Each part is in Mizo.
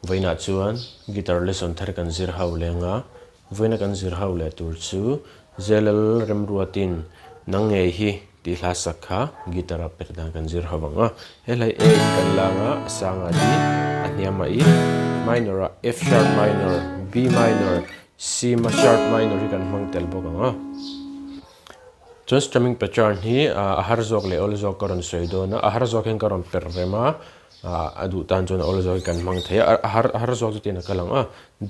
Vawiinah chuan guitar lesson thar kan zir ho leng a, vawiina kan zir ho leh tur chu Zelal Remruatin nang ngei hi tih hla sak kha guitar a perh dan kan zir ho ang a. He hlai A in kan lang a, a sangah D, a hniamah E minor ah F sharp minor, B minor, C sharp minor hi kan hmang tel bawk ang a. Chuan strumming pattern hi a har zawk leh awl zawk ka rawn sawi dawn a, a har zawk hian ka rawn perh rem a, a duh tan chuan awl zawk hi kan hmang thei a, a har a har zawk chu tiin a kal ang a,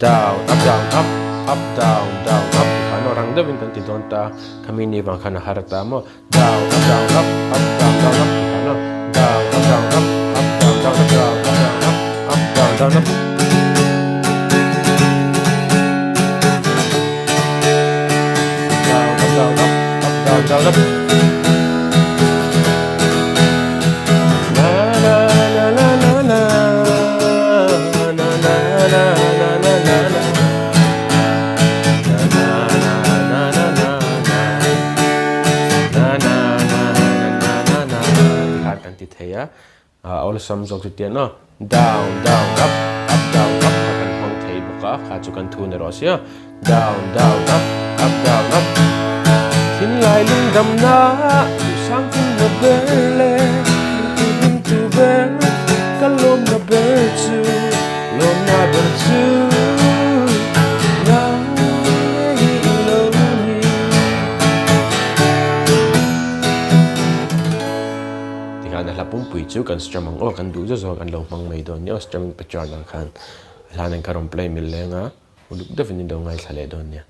down up down up up down down up ti khan aw rang deuhin kan ti dawn ta, khami ni vang khan a har ta maw, down up down up up down down up ti khan aw, down up down up up down down up down up down up up down down up. Thei a awlsam zawk chu tian aw down down up up down up kha kan hmang thei bawk a kha chu kan thu ni rawh sia down down up up down up thinlai lungdamna duhsang thimna ber leh min hlim tu ber ka lawmna ber chu lawmna ber chu nang ngei i lo ni. Tikhan a hla pumpui chu kan strum ang aw, kan duh zawk zawk an lo hmang mai dawn nia aw strumming pattern ang khan a hla nen kha rawn play mil leng a, uluk deuhin in lo ngaithla leh dawn nia.